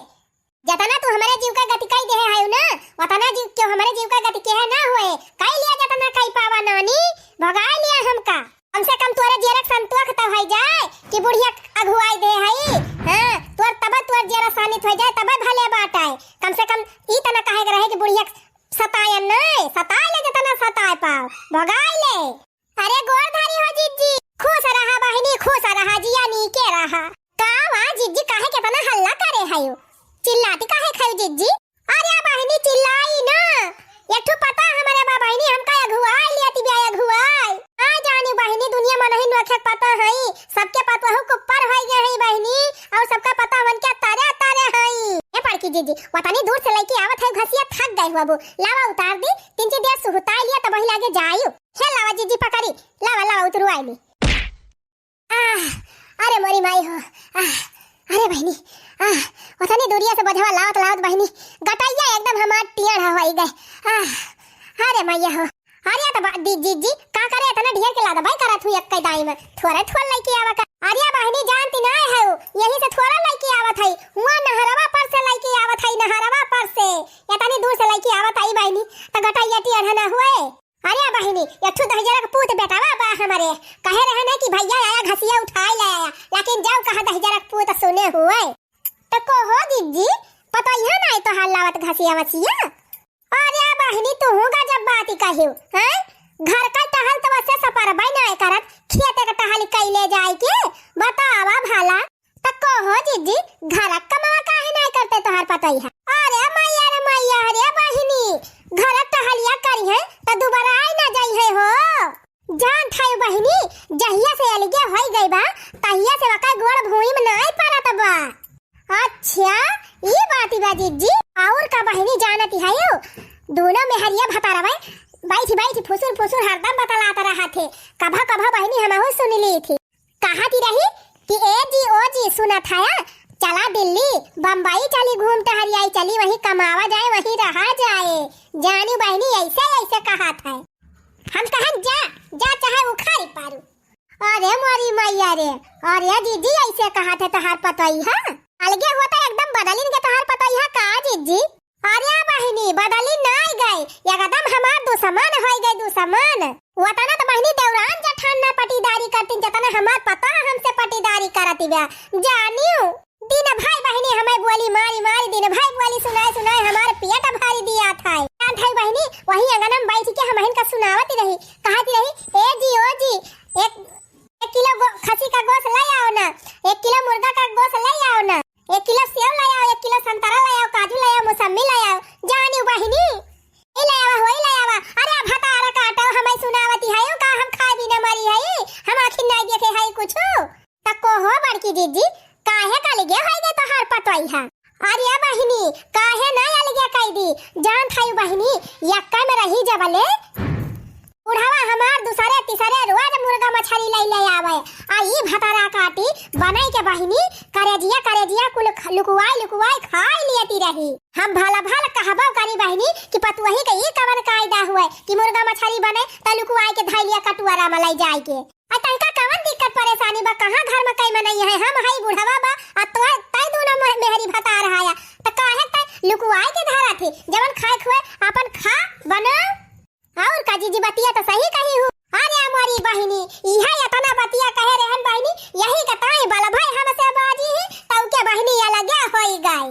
जतना तू हमरे जीव का गति कई देहे है ना, वतना जीव क्यों हमरे जीव का गति केहे ना हुए। कई लिया जतना कई पावा नानी, भगाई लिया हमका। कम से कम तोरे जियरक संतोख तो होई जाए कि बुढ़िया अघुआई दे है। हाँ, तोर तब तोर जियरा सानित होई जाए, तब भले बात आए। कम से कम ई तना कहे के रहे कि बुढ़िया सताए नहीं, सताए ले जतना सताए पाओ, भगाई ले। अरे गोर धरी हो जिज्जी, खुश रहा बहिनी, खुश रहा, जिया नीके रहा। का वा जिज्जी, काहे केतना हल्ला करे हयो? चिल्लाती काहे खयो जिज्जी? अरे बहिनी चिल्लाई ना, एक ठो पता हमरे बा बहिनी, हमका अघुआई लियती बा अघुआई। आ जानी बहिनी, दुनिया में नहीं नोखे पता हई, सबके पतोहू कुप्पर होई गए हई बहिनी, और सबका पता हमन के तारे तारे हई। ए बड़की जिज्जी, वतनी दूर से लइके आवत है घसिया, थक गए हुआ बू, लावा उतार दी, तीन चार देर सुहुताई लिया तब वही लागे जायू। हे लावा जिज्जी पकड़ी, लावा, लावा, उतरू आइली। आह, अरे मोरी माई हो, आह, अरे बहिनी, आह, ओतनी दूरिया से बोझवा लावत लावत बहिनी, गटैया एकदम हमार टियड़ होई गए। आह, अरे मैया हो, अरे तो बा-, दी-, जिज्जी, का करे इतना ढेर के लादा भाई करत हुई एक्के दाई में, थोड़ा थोड़ा लइके आवा का। अरे बहिनी जानती ना है, यही से थोड़ा लइके आवत है, हुआ नहरवा पर से लइके आवत है, नहरवा पर से, इतनी दूर से लइके आवत है बहिनी, तो गटैया टियड़ ना हुए। अरे बहिनी, एक ठो दहिजरा के पूत बेटावा बा हमरे, कहे रहे ना कि भैया आया घसिया उठाए ले आया, लेकिन जाओ कहा दहिजरा के पूत सुने हुए। तो को हो जिज्जी, पतोहिया ना तो हाल लावत घसिया वसिया। अरे बहिनी, तू हूँ गजब बात ही कहियो, हैं? घर का टहल तो वैसे सपरबै ना करत, खेते का टहल कैले जाए के, बतावा भला। त कहो जिज्जी, घर क कमवा काहे नाय करते तोहार पतोहिया? अरे मैया रे मैया, अरे बहिनी, घर क टहलिया करिहैं त दुबारा आइ ना जइहैं हो। जानत हयू बहिनी, जहिया से अलगे होइ गइ बा, तहिया से ओकर गोड़ भुइँ में नाय परत बा। अच्छा, ई बात बा जिज्जी। अउर का बहिनी जानत हयू, दूनो मेहरिया भतारवा बैठी बैठी फुसुर फुसुर हरदम बतलात रहत हीं। कभउ कभउ बहिनी हमहू सुनि लीथी। कहत ही रही कि ए जी, ओ जी, सुनत हया, चला दिल्ली, बम्बई चली, घूम टहरि आई चली, वहीं कमावा जाए, वहीं रहा जाए। जानी बहिनी अइसे अइसे कहत है। हम कहन जा, जा चाहे उखारी पारू। अरे मोरी मैया रे, अरे जिज्जी अइसे कहत है तोहार पतोहिया? अलगे होत एकदम बदलिन गै तोहार पतोहिया का जिज्जी? अरे बहिनी, बदली नाय गै, एकदम हमार दुसमन होइ गै, दुसमन। वतना त बहिनी देवरान जेठान ना पटीदारी करतीं, जतना हमार पतोह हमसे पटीदारी करत बा। जानियो, दिन भइ बहिनी हमइ बोली मारी मारी, दिन भइ बोली सुनाइ सुनाइ हमार पेट भरि दिया था। जानत हई बहिनी, वही अंगना में बैठ के हमहिन का सुनावत रही, कहत रही, ए जी, ओ जी, एक एक किलो गो-, खसी का गोस लइ आओ ना, एक किलो मुर्गा का गोस लइ आओ ना, एक किलो सेव लइ आओ, एक किलो संतरा लइ आओ, काजू लइ आओ, मौसम्मी लइ आओ, जानी बहिनी, ई लइ आवा, होई लइ आवा। अरे भतार काटो, हमइ सुनावती हयू का, हम खाइ बिना मरी हई, हम आँखिन नाहीं देखे हई कुछु। त कहो बड़की जिज्जी, काहे क अलगे होइ गै तोहार पतोहिया? अरे बहिनी, काहे नाहीं अलगे कइ दी? जानत हई बहिनी, यक्का में रही जबले बुढ़वा हमार दुसरे तिसरे रोज मुर्गा मछरी लइ लइ आवइ, आ ई भतार काटी बनइ के बहिनी, करेजिया करेजिया कुल ख-, लुकुआइ लुकुआइ खाइ लियती रही। हम भला भला कहबउ करी बहिनी कि पतोही क ई कवन कायदा हुवइ कि मुर्गा मछरी बनइ त लुकुआइ के धइ लिया कटुअरा में लइ जाइ के। आ तइका कवन दिक्कत परेसानी बा? कहाँ घर में कइ मनई है? हम हई बुढ़वा बा, आ तोह, तइ दूनो मे-, मेहरी भतार हया, त काहे तइ लुकुआइ के धरत ही? जवन खाइ खुए आपन खा, बनाउ। अउर का जिज्जी, बतिया त सही कही हू। अरे मोरी बहिनी, इहे एतना बतिया कहे रहन बहिनी, यही के ताई बल भइ हमसे बाजी ही, तउ के बहिनी अलगे होइ गइ।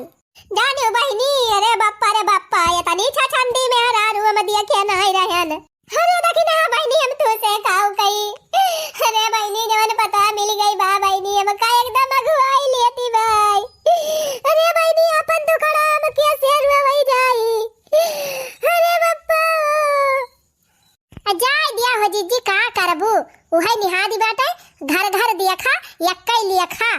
जानियो बहिनी, अरे बप्पा रे बप्पा, एतनी छछंदी मेहरारू हम देखे नाहीं रहन। अरे देखी ना बहिनी, हम तोसे काउ कही। अरे बहिनी, जवन पतोह मिल गइ बा बहिनी, हमका एकदम अघुआइ लेती बाइ। अरे बहिनी, आपन दुखड़ा हम कैसे लिया खा।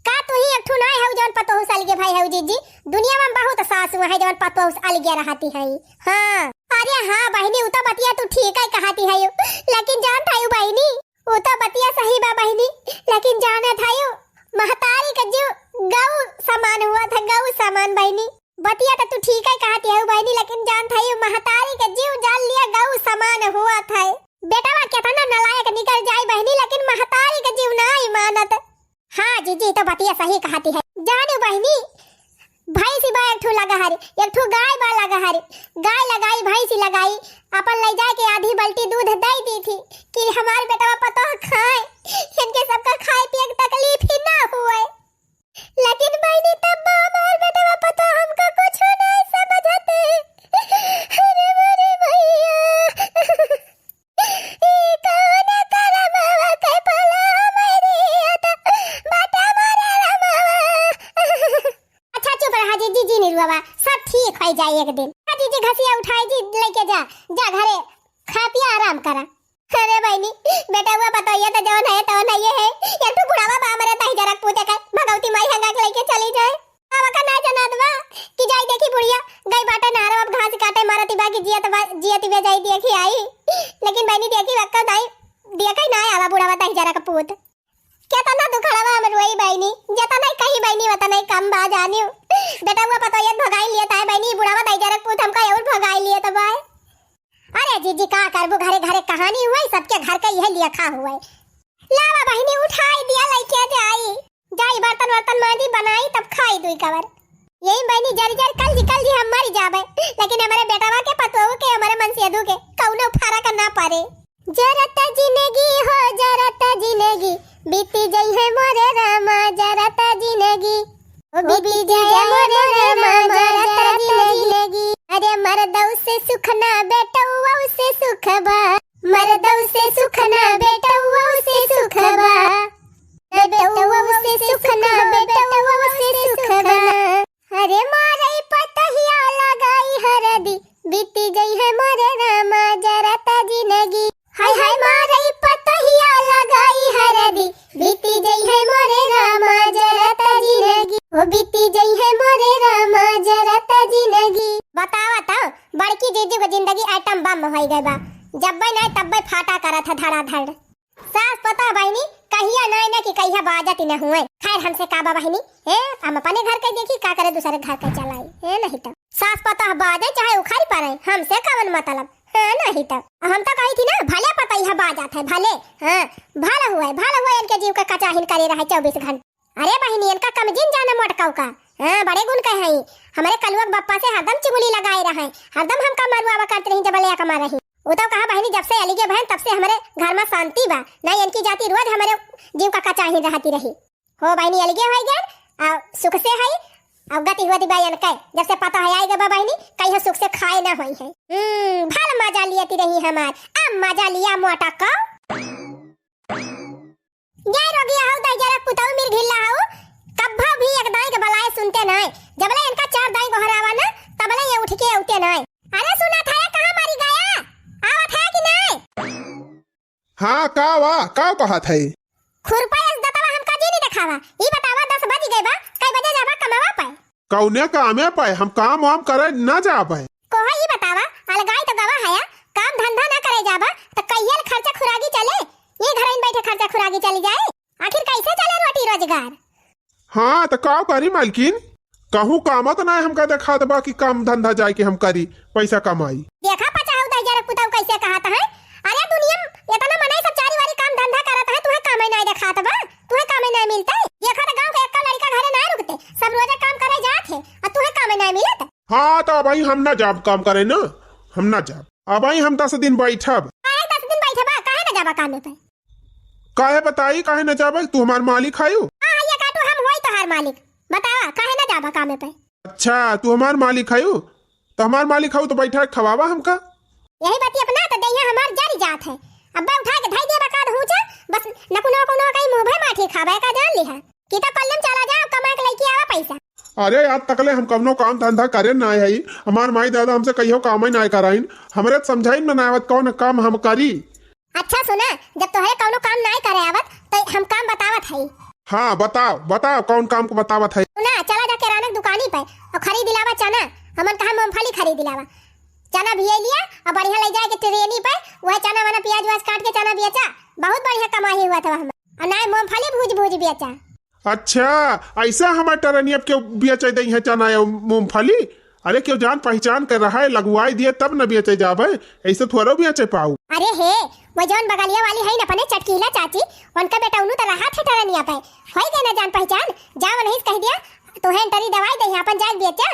का तू ही एक ठो नाय हऊ जवन पतोहू से अलगे भई हऊ जीजी? दुनिया में बहुत सासु हैं जवन पतोहू से अलगे रहती हैं। हाँ। अरे हाँ बहिनी, उ तो बतिया तू ठीक है कहती हऊ, लेकिन जानत हऊ बहिनी, उ तो बतिया सही बा बहिनी, लेकिन जानत हऊ, महतारी का जीव गऊ समान हुआ था, गऊ समान बहिनी। बतिया तो तू ठीक है कहती हऊ बहिनी, लेकिन जानत हऊ, महतारी का जीव जान लिया गऊ समान हुआ था। बेटवा केतना नालायक निकल जाए बहिनी, लेकिन महतारी का जीव नाई मानत। हाँ जीजी, तो बतिया सही कहती है। जाने बहिनी, भैंसी बा एक ठो लगा हरी, एक ठो गाय बा लगा हरी। गाय लगाई, भैंसी लगाई, अपन ले जाए के आधी बाल्टी दूध दे दी थी कि हमार बेटवा पतोह खाए, इनके सबका खाए पिए के तकलीफ ही ना हुए। लेकिन बहिनी, तब हमार बेटवा पतोह हमका कुछ नहीं समझते। अरे मोरे भैया। ई कौन करमवा के फलवा मरियत बाटे मोरे रमवा। अच्छा चुप रहा जीजी, जी निरुआ, सब ठीक होई जाई एक दिन। हाँ जीजी, घसिया उठाई जी, लेके जा, जा घरे, खा पिया आराम करा। अरे बहिनी, बेटवा पतोहिया तो जौन है तौन है, ये है, एक ठो बुढ़ावा बा हमरे दहिजरक पूते का, भगवती माई हंगा के लेके चली जाए। अब का ना जनात बा कि जाई देखी बुढ़िया, गई बाटे नहरवा, अब घास काटे मारती बा कि जियत बा, जियत बे जाई देखी आई। लेकिन बहिनी देखी वक्का दाई, देखई ना आवा बुढ़ावा दहिजरक पूत। केतना दुखड़वा हम रोई बहिनी, जेतना ही कही बहिनी ओतना ही कम बा जानियो। बेटवा पतोहिया भगाई लियत है बहिनी, बुढ़ावा दहिजरक पूत हमका और भगाई लियत बा। अरे जीजी का करबू, घरे घरे कहानी हुए, सबके घर का यह लेखा हुए। लावा बहिनी उठाई दिया, लेके जाई। जाई बर्तन वर्तन मांजी, बनाई, तब खाई दुई कवर। यही बहिनी जरी जरी कल जी, कल जी हम मरी जाबे, लेकिन हमरे बेटवा के, पतोहू के, हमरे मनसेधू के कौनो फर्क ना पड़े। जरत जिंदगी हो, जरत जिंदगी, बीती जइहे मोरे रामा, जरत जिंदगी। ओ बीती जइहे मोरे रामा, जरत जिंदगी। अरे मरदऊ से सुख ना, बेटऊ से सुख बा। मरदऊ से सुख ना, बेटऊ से सुख बा। बेटऊ से सुख ना, बेटऊ से सुख बा। अरे मारई पतहिया लगाई हरदी, बीती जइहे मोरे रामा जरत जिंदगी। हाय हाय मारई पतहिया लगाई हरदी, बीती जइहे मोरे रामा जरत जिंदगी। ओ बीती जइहे मोरे रामा जरत जिंदगी। बतावा त, बड़की जीजी के जिंदगी आइटम बम होई गई बा। जब्बे नाय तब्बे फाटा करत है धड़ाधड़। सास पतोह बहिनी, कहिया नाय ना कि कहिया बाजत ही न हुए। खैर, हमसे का बा बहिनी, ए, हम अपने घर के देखी, का करे दूसरे घर के चलाई, ए, नहीं तो। सास पतोह बाजे चाहे उखड़ पड़े, हमसे कवन मतलब, हाँ, नहीं तो। हम तो कही थी ना, भले पतोहिया बाजत है, भले, हाँ, भला हुए, भला हुए, इनके जीव का कचाहिन करे रहे चउबीस घंटा। अरे बहिनी, इनका कम जिन जाना मोटकऊ का, हाँ, बड़े गुण के हैं। हमरे कलुआ के बप्पा से हरदम चुगली लगाए रहे, हरदम हमका मरुआवा करते रही, जब ले कमा रही। उ तो कहा बहिनी, जब से अलिगे भयन, तब से हमरे घर में शांति बा, नहीं इनकी जाति रोज हमरे जीव का कचाहिन रहती रही। हो बहिनी, अलगे होई गए, आ सुख से है, अब गति होती बा इनके, जब से पतोह आई गए बा बहिनी, कहियो सुख से खाए ना होई है। हम्म, भल मजा लियती रही हमार, अब मजा लिया मोटकऊ। जय रोगिया हऊ, दहिजरा पुतऊ मिर ढिल्ला हऊ, कब्बो भी एक दाई के बलाए सुनते नाय, जबले इनका चार दाई गोहरावा ना, तबले ये उठ के अउते नाय। अरे सुना था, ये कहाँ मरी गया? आवत है कि नाय? हाँ, का वा, का कहत है? खुरपा अस दतवा हमका जी नहीं देखावा। ई बतावा, दस बज गए बा, कई बजे जाबा कमावा पे? कौने कामे पे? हम काम वाम करे ना जाबे। कोहो ई बतावा, अलगाई तो गवा हया, काम धंधा ना करे जाबा, तो कहियल खर्चा खुरागी चले? ये घर में बैठे खर्चा खुरागी चली जाए? आखिर कैसे चले रोटी रोजगार? हाँ, तो का करी मालकिन? कहूँ काम तो ना हमका देखात बा कि काम धंधा जाए के हम करी, पैसा कमाई। देखा पचाऊ दहिजरा पुतऊ कैसे कहत है। अरे दुनिया में इतना मनई सब चारी वारी काम धंधा करत है, तुहे कामे नाय देखात बा, तुहे कामे नाय मिलते। देखा तो गाँव के एक्का लड़का घरे नाय रुकते, सब रोजे काम करे जात है, और तुहे कामे नाय मिलत। हाँ, तो अबहीं हम ना जाब काम करे ना, हम ना जाब। अबहीं हम दस दिन बैठब। काहे दस दिन बैठबा? काहे ना जाबा कामे पे? काहे बताई, काहे ना जाबे? तू हमार मालिक हयू। हाँ, ये काटू हम होई तोहार मालिक। बतावा, काहे ना जाबा कामे पे? अच्छा, तू हमार मालिक हयू, तो हमार मालिक हऊ तो बैठा खवावा हमका। यही बात अपना तो देहिया हमार जरी जात है। अब्बे उठा के धई देबा का हुचा, बस नकुनो कोनो कहीं मुँह भर माठी खाबे का जान लिहा। कि तो कल्लम चला जा, कमा के लेके आवा पैसा। अरे, आज तकले हम कवनो काम धंधा करे ना है, हमार माई दादा हमसे कहियो काम ही ना कराइन, हमरे समझाइन में ना आवत कौन काम हम करी। अच्छा सुना, जब तोहरे कौनो काम नाई करे आवत, तो हम काम बतावत हई। हाँ, बताओ, बताओ, कौन काम को बतावत है? सुना, चला जा किराना के दुकानी पे और खरीद लावा चना, हमन कहा मूंगफली खरीद लावा। चना भिजई लिया और बढ़िया ले जाए के ट्रेनी पे, वह चना वना प्याज व्याज काट के चना बेचा, बहुत बढ़िया कमाई हुआ था हमार। और नाई मूंगफली भूज भूज बेचा। अच्छा, ऐसा हमार टरनिया के बेचे दे है चना या मूंगफली? अरे, केहू जान पहचान के रहे, लगवाई दिए तब न बेचे जाबे, ऐसे थोड़ो बेचे पाऊ। अरे हे, वो जौन बगलिया वाली है न अपने चटकीला चाची, उनका बेटा उन्हू तो रहा थे टरनिया पे, होई गए ना जान पहचान, जा वहीं से कह दिया, तोहे एंट्री दवाई दे, अपन जाए बेचा,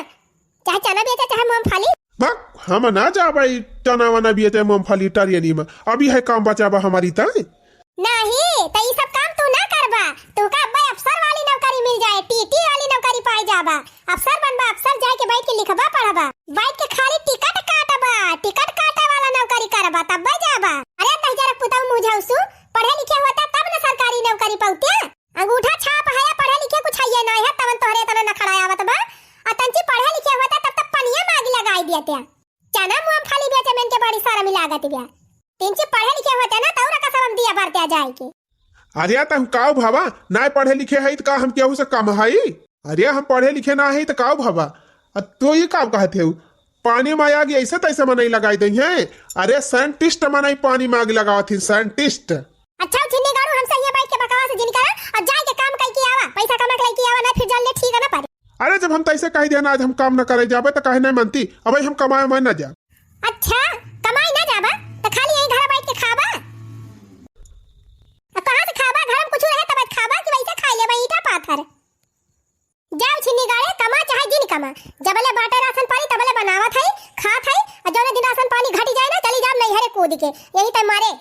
चाहे चना बेचा, चाहे मूंगफली। बक, हम ना जाबे चना वना बेचे मूंगफली टरनिया में, अभी है काम बचाबा हमारी तय। नाही, त ई सब काम तू ना करबा। तू का अब्बे अफसर वाली नौकरी मिल जाए, टीटी वाली नौकरी पाए जाबा। अफसर बनबा, अफसर जाए के बैठ के लिखबा पढ़बा। बैठ के खाली टिकट काटबा, टिकट काटे वाला नौकरी करबा, तब्बे जाबा। अरे तही जरा पुतऊ मुझौसू, पढ़े लिखे होता तब न सरकारी नौकरी पौते। अंगूठा छाप है, पढ़े लिखे कुछ है ना है, तवन तोहरे इतना नखड़ा आवत बा। आ तंची पढ़े लिखे होता तब तक पनिया मांग लगाई दिया त्या। चना मूंगफली बेचे में इनके बड़ी शर्म लागत बा। तिनची पढ़े लिखे होते ना, तौरा का शर्म दिया बरते जाए के। अरे, त हम काऊ भावा, नाय पढ़े लिखे हई, त का हम केहू से कम हई? अरे, हम पढ़े लिखे ना हई, त काऊ भावा? अ, तो ये काऊ कहत हेऊ? पानी में आग ऐसे तैसे मनई लगाई दई हैं। अरे, साइंटिस्ट मनई पानी में आग लगावत ही, साइंटिस्ट। अच्छा, छिन्नी गाड़ू, हमसे ये बैठ के बकवास जिन करा, अब जाए के काम कई के आवा, पैसा कमा के लेके आवा, ना फिर जल ले ठीक है ना पर। अरे, जब हम तैसे कह दिया ना, आज हम काम न करे जाबे, त काहे नहीं मानती? अब हम कमाए में न जा। अच्छा, कमाई ना जाबा, त खाली यही घर बैठ के खाबा? अब कहाँ से खाबा? घर में कुछ रहे तब खाबा कि वैसे खाई लेबा ईटा पाथर? जाओ छिन्नी गाड़े, कमा चाहे जिन कमा, जबले बाटे राशन पानी तबले बनावत है, खात है, और जौने दिन राशन पानी घटी जाए ना, चली जाओ नैहरे कूद के, यही तय मारे।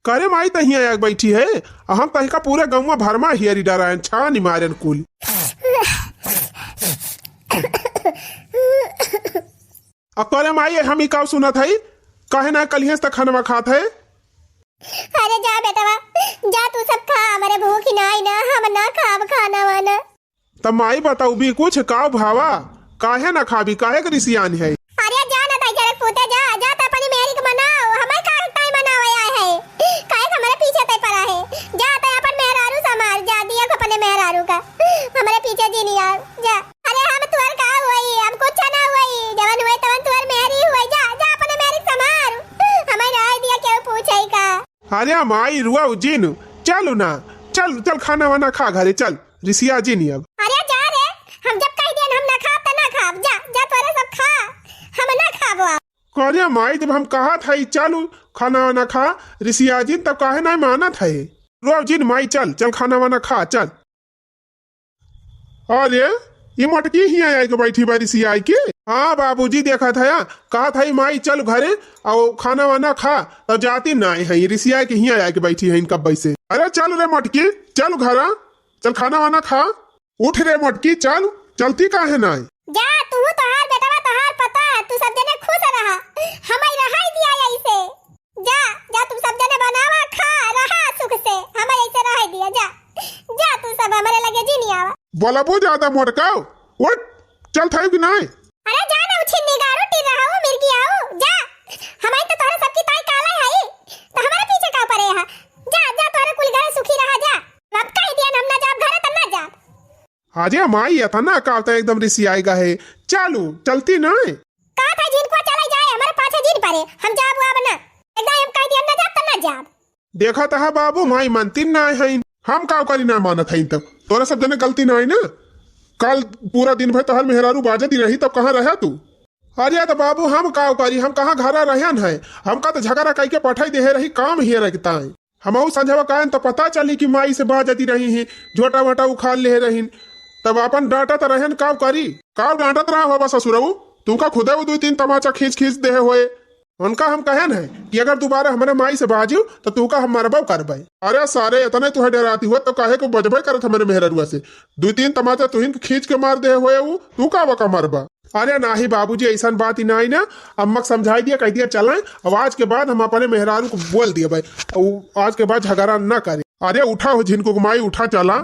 करे माई, त हियाँ आके बैठी है, आ हम कहीं का पूरे गौवा भर मा हियरी डरायन, छानी मारन कुल। आ करे माई, हम ई काऊ सुनत हई, काहे ना कलिहें से त खानवा खात है? अरे जा बेटवा, जा तू सब खा, हमरे भूख नाई ना, हम ना खाब खाना वाना। त माई बताऊ भी कुछ, काऊ भावा, काहे ना खाबी, काहे के रिसियान है? अरे जा ना ताई जरक पूते जा, जा त अपनी मेहरी के मनाओ, हमें का ताई मनावे आए है? काहे के हमरे पीछे तय पड़ा है? जा त अपन मेहरारू संभाल, जा दिया को अपने मेहरारू का, हमरे पीछे जी नहीं आओ, जा। अरे हम तुअर का हुई, हम कुछ ना हुई, जवन हुई तवन तुअर मेहरी हुई, जा, जा अपने मेहरी के संभाल, हमें रह दिया केहू पूछे का। अरे माई रुआ जिन, चलू ना, चल, चल खाना वाना खा घरे, चल, रिसिया जिन अब। अरे जा रे, हम जब कह दियन हम ना खाब त ना खाब, जा, जा तोरे सब खा, हम ना खाब अब। अरे माई, जब हम कहत हई चलू खाना वाना खा, रिसिया जिन, तब काहे नहीं मानत है? रुआ जिन माई, चल, चल खाना वाना खा, चल। अरे, ई मोटकी हियाँ आइके बैठी बा रिसियाई के। हाँ बाबूजी, देखत हया, कहत हई माई चल घरे, अउ खाना वाना खा, तब जाती नाई है, रिसियाई के हियाँ आइके बैठी है इनका बैसे। अरे चल रे मोटकी, चल घरा, चल खाना वाना खा। उठ रे मोटकी, चल, चलती काहे नाई? जा, तू तोहार बेटवा, तोहार पता, तू सब जने खुश रहा, हमें रहाई दिया ऐसे। जा, जा, तुम सब जने बनावा, खा, रहा सुख से, हमें ऐसे रह दिया, जा, जा, तू सब हमारे लगे जी नहीं आवा। बोलबो ज्यादा मोटकाओ, उठ, चल थाई कि नाई? अरे जा ना, उछिन्नी गारू टी रहा हो, मिर्गी आओ, जा, हमें तो तोहरे सबकी ताई काला है, तो हमारे पीछे का पड़े है? जा, जा, तोहरे कुल घर सुखी रहा, जा। अब कह दिया हम ना जाब घरे, त ना जाब। अरे माई, एतना काल त एकदम रिसियाई गा है। चालू, चलती नाय? का था जिनको चला जाए, हमारे पाछे जिन परे, हम जाब अब ना। एकदम हम कह दिया ना जाब, त ना जाब। देखा त हा बाबू, माई मनती नाय है। हम काव करी ना मानत है तब? तोरा सब जने गलती नाय ना। कल पूरा दिन भर तोहर मेहरारू बाजत ही रही, तब कहाँ रहा तू? अरे त बाबू, हम काव करी, हम कहाँ घरा रहन है? हमका त झगड़ा कई के पठाई देहे रही, काम ही रखता है। हमहू संझवा कायन त पता चली कि माई से बाजती रही ही, झोटा वोटा उखाड़ लेहे रहीन। तब आपन डांटत रहन, काव करी? काव डांटत रहा होबा ससुरऊ? तुमका खुदे वो दुई तीन तमाचा खींच खींच देहे होए। उनका हम कहन है कि अगर दोबारा हमरे माई से बाजू, त तुमका हम मरबो करबे। अरे सारे, इतने तुहे डराती हो, तो काहे को बजबे करत हमरे मेहररुआ से? दुई तीन तमाचा तुहिन के खींच के मार देहे होए ऊ, तू का वका मरबा? अरे नाही बाबूजी, अइसन बात ही नाही ना। अम्मा के समझाई दिया, कहि दिया चलें, अब आज के बाद हम अपने मेहरारू को बोल दिया भाई, उ आज के बाद झगड़ा ना करे। अरे उठा हो झिनकू के माई, उठा चला।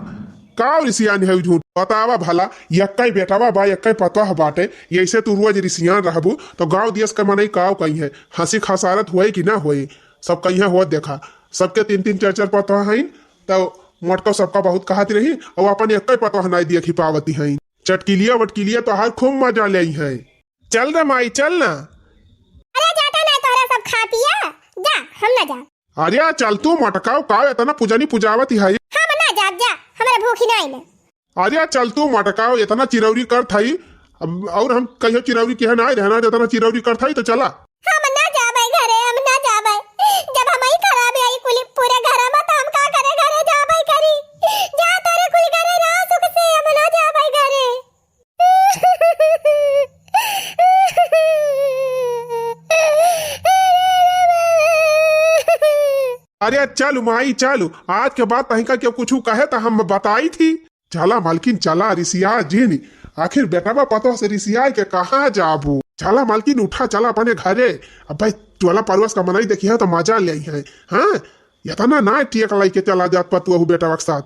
काव रिसियान है झूठ बतावा भला, यक्कै बेटवा बा, यक्कै पतोह बाटे, यइसे तू रोज रिसियान रहबू तो गाँव देस के मनई काव कहिहैं, हँसी खसारत होए कि ना होए, सब कहिहैं होत देखा, सबके तीन तीन चार चार पतोह हईन, तो मोटको सबका बहुत कहत रही, अउ अपन यक्कै पतोह नाई देखी पावती हईन। चटकिलिया वटकिलिया तोहार खूब मजा लेइहैं। चल रे माई, चल ना। अरे जाता ना तोहरा सब खा पिया, जा, हम ना जाब। अरे चल तू मोटकाव, का एतना पूजनी पुजावत ही है? हम ना जाब, जा, हमरा भूख ही नाई ना। अरे चल तू मोटकाव, एतना चिरौरी करत हई, अब अउर हम कहियो चिरौरी किहे नाई रहना, जेतना चिरौरी करत हई तो चला। हम ना जाबै घरे, हम ना जाबै। जब हमही खराब आई कुली पूरे घर में, तो हम का करे घरे जाबै करी? जा तोरे कुल घरे रह सुख से, हम ना जाबै घरे। अरे चलु माई चलु, आज के बाद तहिका केहू कुछु कहे त हम बताई थी। चला मालकिन चला, रिसिया जिन, आखिर बेटवा पतोह से रिसियाए के कहाँ जाबू? चला मालकिन उठा, चला अपने घरे। अबे टोला पड़ोस का मनई देखिहैं तो मजा लेइहैं। हाँ, एतना ना टेक लइके चला जात पतोहू बेटवा के साथ।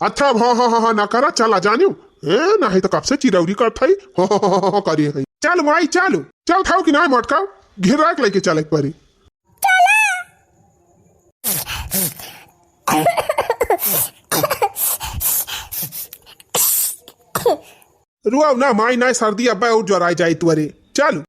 अच्छा, अब हाँ, हाँ, हाँ, हाँ, ना करा, चला जानियो। ए, नाही तो कब से चिरौरी करत हई, हाँ, हाँ, हाँ, हाँ, हाँ, करिहैं। चल माई, चल, चल थाऊ कि ना मोटका, घेरा के लइके चले के परी। रुआव ना माई, ना सर्दी अब्बे अउर जोराई जाई तुअरे। चलु।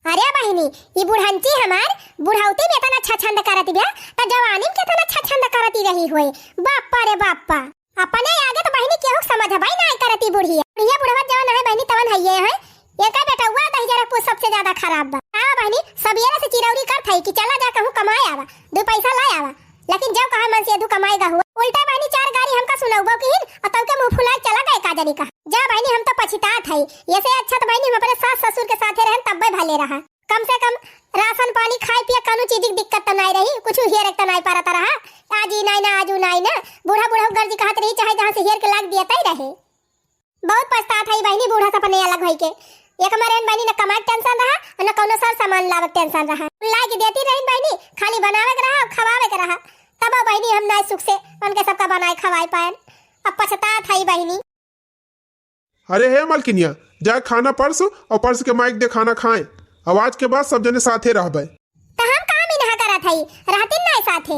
अरे बहिनी, ई बुढ़ंची हमार बुढ़ौती में एतना छछंद करती बिया, त जवानी में केतना छछंद करती रही होई। बाप्पा रे बाप्पा, अपने आगे त बहिनी केहू के समझबई नाई करती बुढ़िया। बुढ़िया बुढ़वा जवन है बहिनी तवन हइये है। एकर बेटउआ दहिजरा पूत सबसे ज्यादा खराब बा। हाँ बहिनी, सबेरे से चिरौरी करत हई कि चला जा कहूँ कमाए आवा, दू पैसा लाए आवा। लेकिन जब कहा मन से दू कमाए गा हुआ, उल्टा बहिनी चार गारी हमका सुनउबो किहिन अउर तउके मुँह फुलाए चला गए का जनी कहा। जा बहिनी, हम तो पछितात हई। एसे अच्छा त बहिनी हम अपने सास ससुर के साथे रहन तब्बे भले रहा। कम से कम राशन पानी खाए पिए कउनो चीज की दिक्कत त नाई रही, कुछ हेरे त नाई परत रहा। आज ई नाई ना, आज ऊ नाई ना, बूढ़ा बूढ़ा गर्जी कहत रही, चाहे जहाँ से हेर के लाग दिया तई रहे। बहुत पछतात हई बहिनी, बूढ़ा से अपने अलग होई के। एक मरे बहिनी न कमाए के tension रहा, न कउनो सर सामान लावे के tension रहा। लाए के देती रही बहिनी, खाली बनावे के रहा अउर खवावे के रहा। तब बहिनी हम नाई सुख से उनके सबका बनाए खवाए पाएन। अब पछतात हई बहिनी। अरे हे मलकिनिया, जा खाना परस अउर परस के माई के दे खाना खाएं। अब आज के बाद सब जने साथे रहबे। त हम काम इनहा करत हई, रहतिन नाई साथे।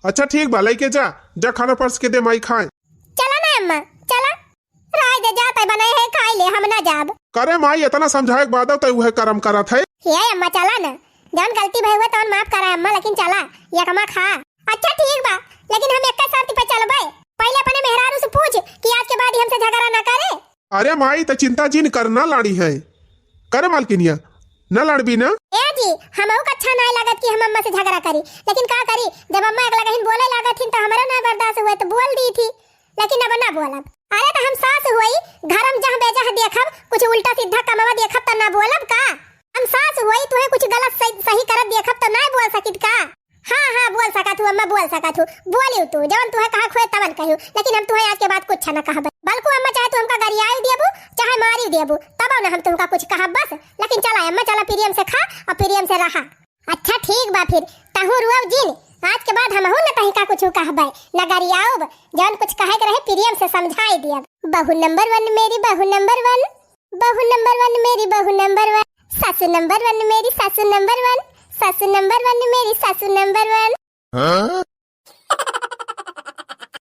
अच्छा ठीक बा, लइके जा, जा खाना परस के दे माई खाएं। चला ना अम्मा, चला। राय दे जात है बनाए है खाए ले, हम ना जाब। करे माई, एतना समझाए के बादो तै उहे करम करत है। हे अम्मा चला ना, जउन गलती भई हुए तउन माफ करा अम्मा, लेकिन चला, यकमा खा। अच्छा ठीक बा, लेकिन हम एक्के शर्त पे चलबे। पहिले अपने मेहरारू से पूछ कि आज के बाद ही हमसे झगड़ा ना करे। अरे माई, त चिंता जिन कर, ना लड़िहैं। करे मालकिनिया, ना लड़बी ना? ए जी, हमहू का अच्छा नाय लागत कि हम अम्मा से झगड़ा करी, लेकिन का करी, जब अम्मा एक लगहिन बोले लागत हिन त हमरो ना बर्दाश्त हुए त बोल दी थी, लेकिन अब ना बोलब। अरे त हम सास हुई, घर में जहाँ बेजहाँ देखब, कुछ उल्टा सीधा कमवा देखब त ना बोलब का? हम सास हुई, तुहे कुछ गलत सही, सही करत देखब त ना बोल सकित का? हाँ, हाँ, बोल सकत हूँ अम्मा, बोल सकत हूँ। बोलिउ तू, जवन तुहे कहा खोए तवन कहिउ, लेकिन हम तुहे आज के बाद कुछ न कहबे। बल्कु अम्मा, चाहे तू हमका गरियाई देबू, चाहे मारी देबू, तब न हम तुमका कुछ कहब बस। लेकिन चला अम्मा, चला प्रेम से खा अउर प्रेम से रहा। अच्छा ठीक बा फिर, तहूँ रुआव जिन, आज के बाद हमहू न तहिका कुछ कहबे, न गरियाउब, जवन कुछ कहे के रहे प्रेम से समझाई दियब। बहू number one मेरी बहू number one, बहू number one मेरी बहू number one, सासू number one मेरी सासू number one, सासू number one मेरी सासू number one। हाँ?